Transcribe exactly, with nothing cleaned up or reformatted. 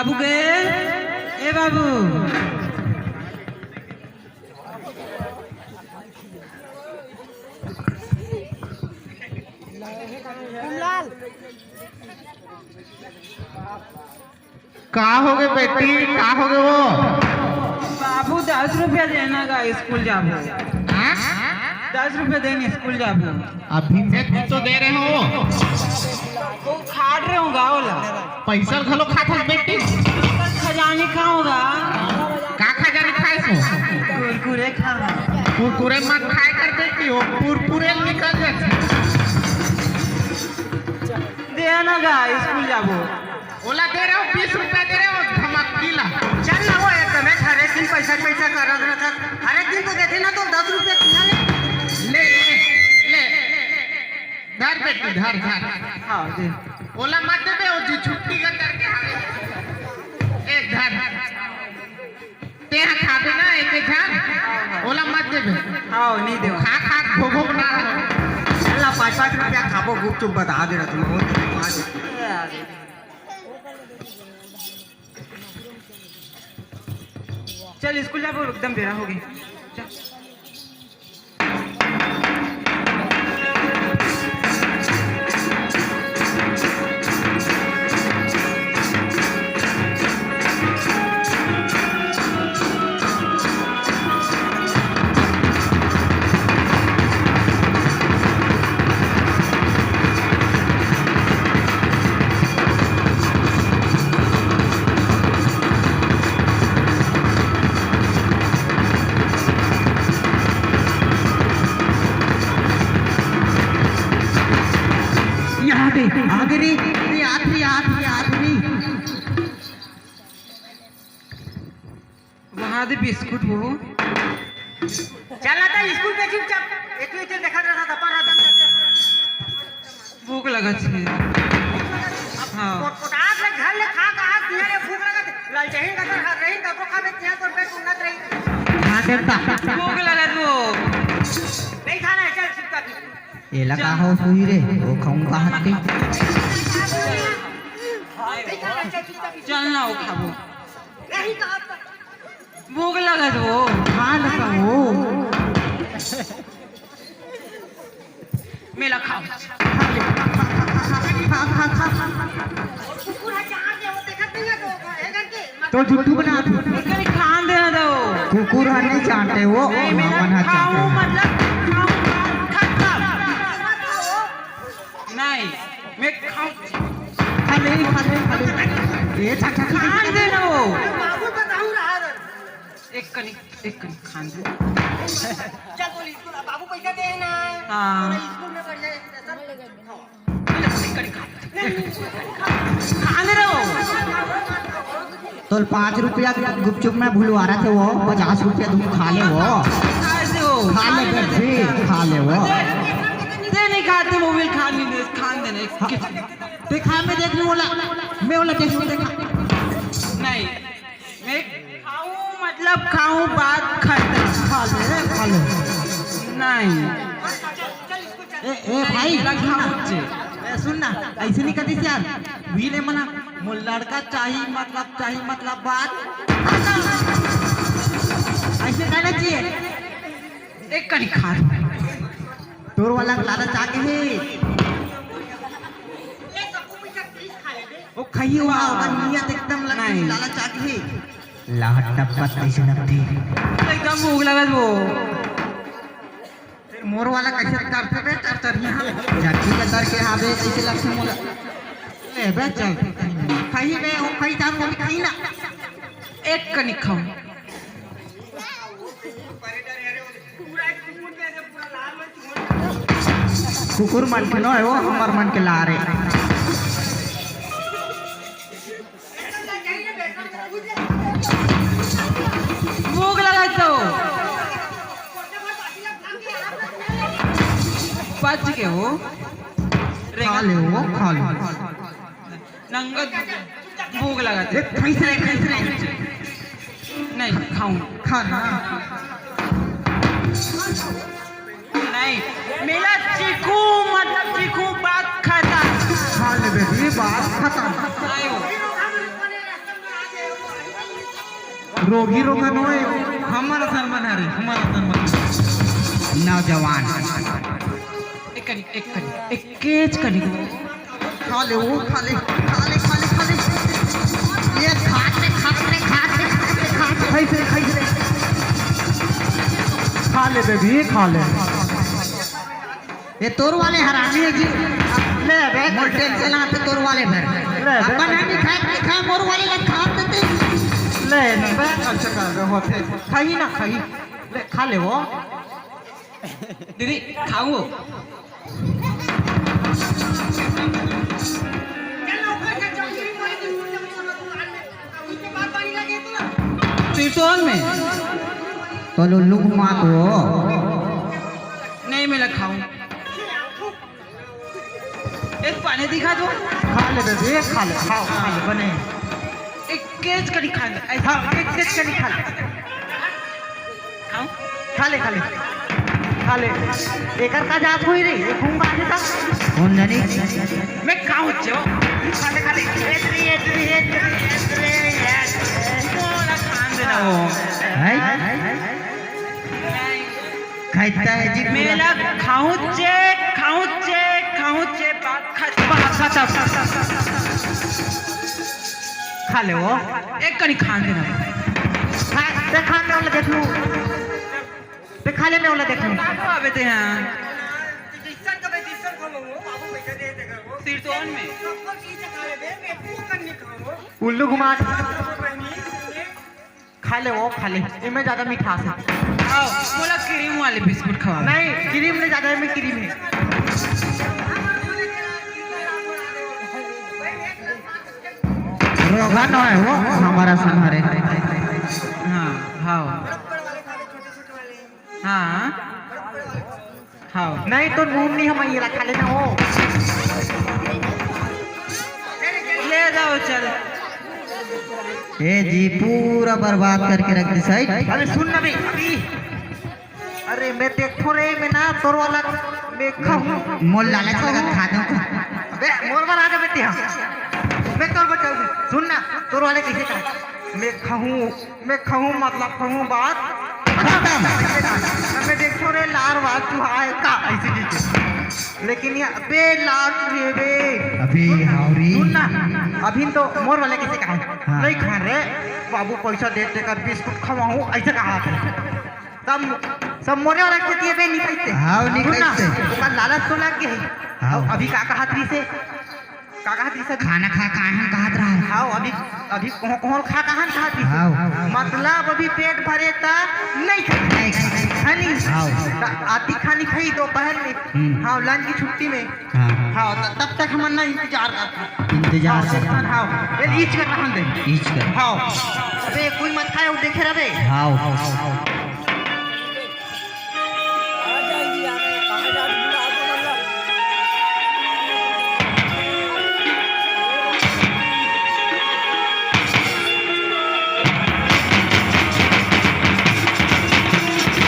बाबू गए। ए बाबू। का होगे बेटी, का होगे वो? बाबू, दस रुपया देना गा, स्कूल जाबो। हाँ? दस रुपया देन, स्कूल जाबो। अभी मैं भी तो दे रहे हो। वो खाट रहे हो गा ओला। पैसा घलो खात हस बेटी। खजानी खाओगा। का खजानी खाए हो? कुरकुरे खा। कुरकुरे मत खाए कर बेटी, वो कुरकुरे निकल जाते। दे ना गा, स्कूल जाबो। ओला दे रहे हो, बीस रुपया दे रहे हो, धमकी ला। चल ना वो एकदम है, हर एक दिन पैसा पैसा करत रहत। हर एक दिन तो देथे ना तो दस रुपया किना ले। ले, ले, ले। धर बेटी, धर, धर। हाँ, दे। ओला मत देबे, वो जी छुट्टी का करके आवे। ए, धर। तेहा खाबे ना एक एक झन, ओला मत देबे। हाँ, नहीं देवा। खा खा घो घो बना। चल ना, पाँच पाँच रुपया खाबो गुपचुप, बता दे रहा तुम। चल स्कूल जाबो, एकदम बेरा हो गई। चल। यहाँ दे, आगे रे, ये आखिरी, आखिरी, आखिरी। वहाँ दे बिस्कुट वो। चल ना, चल स्कूल पे चुपचाप। एक ही चीज देखा रहा था, पर रहा था। भूख लगत हे। हाँ। कोटकोटात ले घर ले खा, कहा तिहां ले भूख लगत हे। ललचही का तो हर रही, कबो खाबे तिहां तो पेट उन्नत रही। हाँ, देवता। भूख लगत वो। नहीं खाना है, चल चुपचाप। एला का हो सुई रे, वो खाऊं का हत्ती। नहीं खाना है, चल चुपचाप। चल ना, वो खाबो। नहीं कहा तो। भूख लगत वो। खा ना का वो। मेला खाओ। खा, खा, खा। तो झुट्टू बना दे। कनी खान देना दो। कुकुर ह नहीं जानते वो, नहीं, मेला हमन ह खाओ जानते हैं। मतलब खाओ, खत्म। नहीं, मैं खाऊं। खा ले, खा ले, खा ले। ए, खा, खा, खा, खा। खान देना वो। एक कनी, एक कनी खान दे। चल बोल स्कूल, बाबू पैसा दे ना। हाँ। स्कूल में बढ़िया है, सब खाओ। एक कनी खान दे। खान दे रहो। तोल पाँच रुपया गुपचुप में भुलवा रहा थे वो, पचास रुपया तुम खा ले वो। खा ले वो। खा ले बेटी, खा ले वो। दे नहीं खाते, मोबाइल खान नहीं दे, खान देना। एक हाँ। देखा मैं देख लूँ बोला, मैं बोला देख लूँ देखा। नहीं। मैं खाऊं मतलब खाऊं, बात खत्म। खा ले, खा ले। नहीं। ए, ए भाई, मेरा सुन ना। खाऊं जी। ए, सुन ना, ऐसे नहीं कहती यार। भी ने मना, मोर लड़का चाही, मतलब चाही, मतलब बात खत्म। ऐसे कहना चाहिए। एक कनी खा। तोर वाला लालच आ गए हे। वो खाइए वहाँ, ओकर नियत एकदम लग नहीं। लालच आ गई। लाहट टपकत कैसे लगथे? एकदम भूख लगत वो। मोर वाला कैसे तरथे बे, तरतरिया? जट्टी के तर के हावे, कैसे लगथे मोला? ले बे, चल। खाई बे, वो खाई था, मोर खाई ना। एक कनी खाऊं। कुकुर मन के नो है वो, हमर मन के लारे। भूख लगा तो बच के हो। खा ले वो, खा ले। नंगत भूख लगा ए, थे। खैस रे, खैस रे। नहीं खाऊं। खा ना। नहीं, मेला चीखू, मतलब चीखू, बात खत्म। खा ले बेटी, बात खत्म। नहीं हो। रोगी रोगा नोए, हमर असन मन हरे, हमर असन मन। नौजवान। एक कनी, एक कनी, एक केच कनी। खा ले वो, खा ले, खा ले, खा ले, खा ले। ये खा ले, खा ले, खा ले, खा ले, खा ले। खा ले, खा ले। खा ले बेबी, खा ले। ये तोर वाले हरामी हे जी। ले बे। मोर टेंशन आथे तोर वाले बर। ले बे। अपन नहीं खाए, नहीं खाए, मोर वाले ला खा देते। ले बे। अच्छा कर दे होथे। खाही ना खाही। ले, खा ले वो। दीदी, खाऊं वो। त्रिशूल में। तो लुल्लू घुमा तो। नहीं, मैं ला खाऊं। एक पानी दिखा दो। खा ले बेबी, एक खा ले, खाओ, खा ले, बने। एक केच कनी खा ले, ऐसा हाँ, एक केच कनी खा ले। खाऊं? खा ले, खा ले, खा ले। एकर का जात हुई रे? ये घूम बाजे था। कौन जानी? मैं खाऊं जो। खा ले, खा ले। एतरी, एतरी, एतरी, एतरी, एतरी। मोला खान देना वो। है? नहीं। खाइता है जी पूरा। मेला खाऊं चे, खाऊं चे, खाऊं चे, बात खत्म। बात खत्म। खा ले वो। एक कनी खान देना। खा, ते खान में वाला देख लूं। ते खा ले में वाला देख लूं। अबे ते हां। सिरतोन में। उल्लू घुमा। खा ले वो, खा ले। इमे ज्यादा मिठास हे। आओ, मोला क्रीम वाले बिस्कुट खवाओ। नहीं, क्रीम ले ज्यादा, इमे क्रीम हे। रोगा नोहे वो, हमर असन हरे। हां, हां। हां। हां। नहीं तो नून नहीं, हम ये रखा लेना हो। ले जाओ, चल। ए जी, पूरा बर्बाद करके रख दी साइड। अरे सुन ना बे, अभी। अरे मैं देखो रे, मैं ना तोर वाला, मैं खाऊं। मोर लालच लगा खा दूं। अबे मोर बर आ जा बेटी, हां। मैं तोर बचाऊं। सुन ना, तोर वाले कैसे का? मैं खाऊं। मैं कहूँ, मतलब कहूँ बात खत्म। मैं देखो रे, लार वार चुहाए का, ऐसे कहिके। लेकिन ये, अबे लार चुहे बे। अबे सुन, हावरी। सुन ना, अभी तो मोर वाले कैसे कहा? हाँ। नहीं खा रे, बाबू पैसा दे, तेकर बिस्कुट खवाऊँ, ऐसे कहा था। सब, सब मोरे वाला के दिए बे, नहीं खाते। हाँ, नहीं सुन ना, खाते। ओकर लालच तो लग गए। हाँ। अभी का कहा थी से? का कहत रहिस अभी? खाना खा काहन कहत रहा। हाव, अभी, अभी कोह-, कोहल खा काहन कहत रहिस? हाव। मतलब अभी पेट भरे त नहीं खाई। नहीं खाई। है नी? हाव। त आती खानी खाई दोपहर में। हम्म। हाव, lunch की छुट्टी में। हाँ। हाव, त-, तब तक हमन ना इंतजार करत। इंतजार हाव, करत। हाव। ये हाँ। ईच कर रहन दे। ईच कर। हाव। अबे कोई मत खाए, वो देखे रहे। हाव।